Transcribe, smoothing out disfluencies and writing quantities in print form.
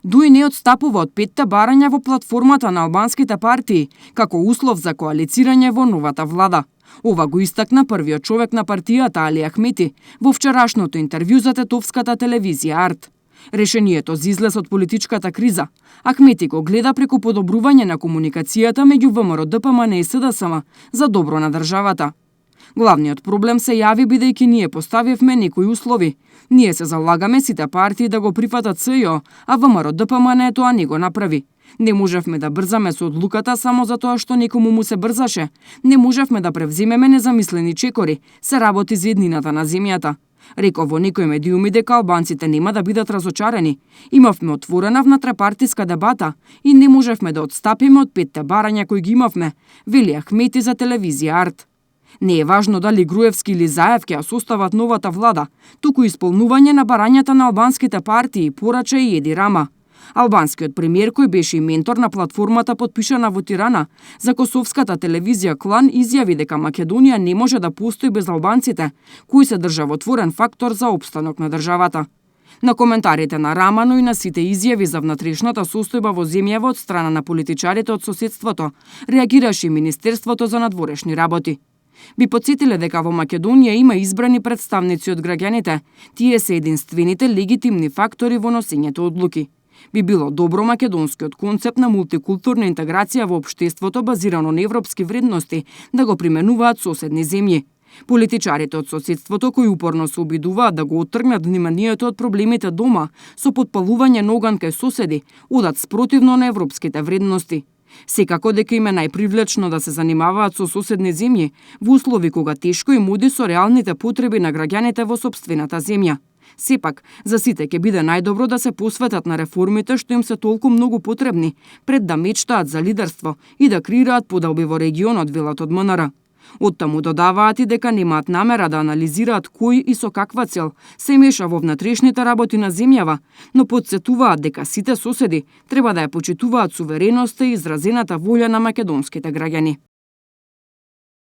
Дуи не отстапува од 5 барања во платформата на албанските партии како услов за коалицирање во новата влада. Ова го истакна првиот човек на партијата Али Ахмети во вчерашното интервју за тетовската телевизија Арт. Решението за излез од политичката криза Ахмети го гледа преку подобрување на комуникацијата меѓу ВМРО ДПМН и СДСМ за добро на државата. Главниот проблем се јави бидејќи ние поставивме некои услови. Ние се залагаме сите партии да го прифатат СЈО, а ВМРО ДПМН тоа не го направи. Не можевме да брзаме со одлуката само затоа што некому му се брзаше. Не можевме да превземеме незамислени чекори, се работи за еднината на земјата. Реков во некои медиуми дека албанците нема да бидат разочарени. Имавме отворена внатрепартиска дебата и не можевме да отстапиме од 5 барања кои ги имавме, вели Ахмети за телевизија Арт. Не е важно дали Груевски или Заев ќе состават новата влада, туку исполнување на барањата на албанските партии, порача и Еди Рама. Албанскиот премиер, кој беше и ментор на платформата подпишана во Тирана, за косовската телевизија Клан изјави дека Македонија не може да постои без албанците, кои се државотворен фактор за опстанок на државата. На коментарите на Рама, но и на сите изјави за внатрешната состојба во земјава од страна на политичарите од соседството, реагираше и Министерството за надворешни работи. Би потсетиле дека во Македонија има избрани представници од граѓаните, тие се единствените легитимни фактори во носењето одлуки. Би било добро македонскиот концепт на мултикултурна интеграција во општеството базирано на европски вредности да го применуваат соседни земји. Политичарите од соседството кои упорно се обидуваат да го оттргнат вниманието од проблемите дома со потпалување на оган кај соседи, одат спротивно на европските вредности. Секако дека им е најпривлечно да се занимаваат со соседни земји во услови кога тешко им оди со реалните потреби на граѓаните во сопствената земја. Сепак, за сите ќе биде најдобро да се посветат на реформите што им се толку многу потребни, пред да мечтаат за лидерство и да креираат поделби во регионот, велат од МНР. Оттаму додаваат и дека немаат намера да анализираат кој и со каква цел се меша во внатрешните работи на земјава, но потсетуваат дека сите соседи треба да ја почитуваат сувереноста и изразената волја на македонските граѓани.